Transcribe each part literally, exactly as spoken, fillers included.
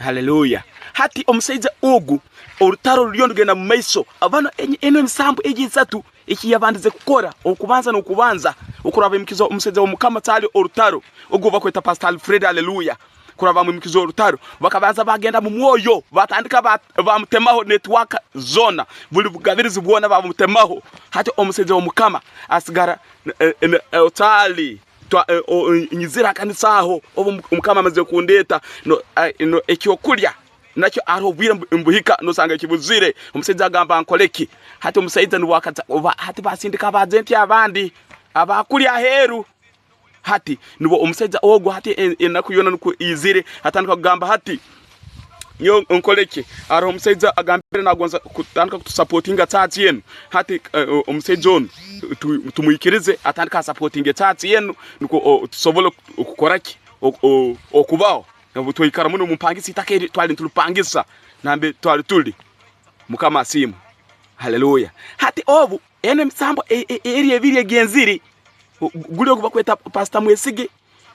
Haleluya. Hati omusaija ogu, orutaro ruriyo nirugenda mu maiso. Abana, eny-, enu emisambu egi esatu eki yabandize kukora, okubanza n'okubanza, okuraba baimukiza omusaija w'Omukama Charlie orutaro, ogu bakweta Pastor Alfred, haleluya. Kuraba bamwimukiza orutaro, bakabanza bagenda mu mwoyo, batandika ba-, bamutemaho network zoona, buli bugabirizi bwona bamutemaho. Hati omusaija w'Omukama asigara, eh, eh, eh, Charlie, twa-, eh, o-, o-, nyizire ha kanisa aho, obu Omu-, Omukama amazire kundeeta, no, eh, no, ekyokulya nakyo haroho obwire mbu-, mbuhika, nosanga kibuzire. Omusaija agamba, "Nkole ki?" Hati omusaija nubwo akaja, oba, hati basindika abajenti abandi, abakuli aheeru, hati, nubwo omusaija ogu, hati, en-, enaku yoona nukwo izire, atandika kugamba, hati, "Nyowe nkole ki?" Haroho omusaija agambire nagonza kutandika kutusapotinga church enu. Hati, eh, o-, omusaija onu, tu-, tu-, tumwikirize, atandika asapotinge church enu, nukwo, o-, tusobole oku-, okukora ki? O-, o-, okubaho. Obu twaikara muno omu mpangisa itaka eri twali nitulipangisa, nambere twali tuli. Mukama asiimwe. Haleluya. Hati obu, enu emisambo e-, e-, eri ebiri egenzire, o-, guli ogu bakweta Pastor Mwesige,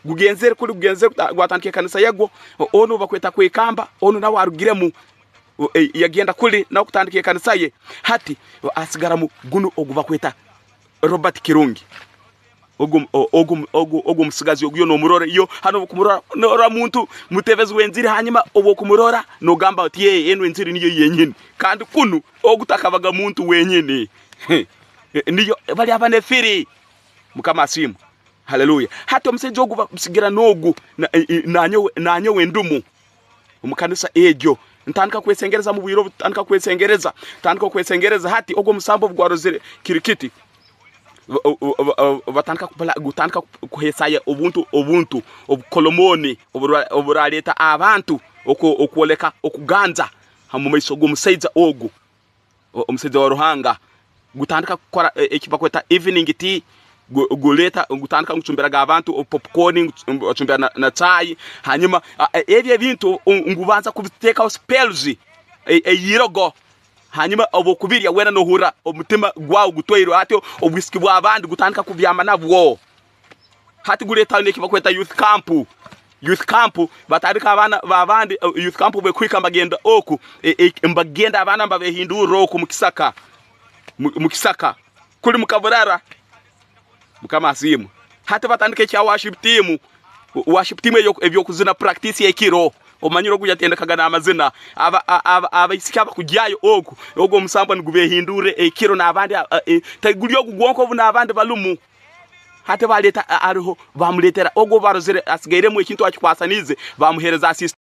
gugenzere kuli, gugenzere kuta-, gwatandika ekanisa yagwo, o-, onu bakweta Kwekamba, onu nawe arugiremu, o-, e-, yagenda kuli, nawe kutandika ekanisa ye. Hati, o-, asigaramu gunu ogu bakweta Robert Kirungi. Ogu, o-, ogu, ogu, ogu omusigazi ogu yo nomurora, yo, hanu obu okumurora, norora muntu mutebezi w'enjiri, hanyuma obu okumurora, nogamba oti, "Ee, enu enjiri niyo yenyini." Kandi kunu, ogu takabaga muntu wenyini. Niyo, bali abanefiri. Mukama asiimwe. Haleluya. Hati omusaija ogu bamusigira n'ogu, na, i-, i-, nanyowe, nanyowe ndumu omu kanisa egyo. Ntandika kwesengereza mu bwire obu, ntandika kwesengereza, ntandika kwesengereza. Hati ogwo omusambo obu gwarozire kiri kiti, o-, o-, o-, o-, batandika kupla-, gutandika kuheesaya obuntu, obuntu, obukolomoni, obura-, oburaleeta abantu oku-, okwoleka okuganza ha mu maiso g'omusaija ogu. O-, omusaija wa Ruhanga, gutandika kukora, e-, eki bakweta evening tea, gu-, guleeta, gutandika gucumbiraga abantu popcorn, gucu-, bacumbira na, na chai. Hanyuma, a, e-, ebi ebintu, o-, ngubanza kubiteekaho spells, e-, eirogo. Hanyuma obu okubirya, weena nohurra omutima gwawe gutwairwe. Hati obwisiki bw'abandi gutandika kubyama nabwo. Hati guleetaho n'eki bakweta youth camp. Youth camp, batandika abaana b'abandi, eh, youth camp bwekuhika, mbagenda oku, eh, eh, mbagenda abaana mbabehindurra oku mu kisaka. Mu, mu kisaka. Kuli mu Kaburara. Mukama asiimwe. Hati batandika ekya worship team. Worship team eyo, ebyokuzina practice ekiro. Omanyire ogu yatendekaga n'amazina. Aba, a-, aba, abaisiki abakugyayo oku, ogu omusambwa nigubehindurra ekiro n'abandi, a, a, eh, tiguli ogu gwonka obu n'abandi balumu. Hati baleeta, a-, aroho, bamuleetera ogu obu barozire asigairemu ekintu akikwasaniize, bamuheereza assist.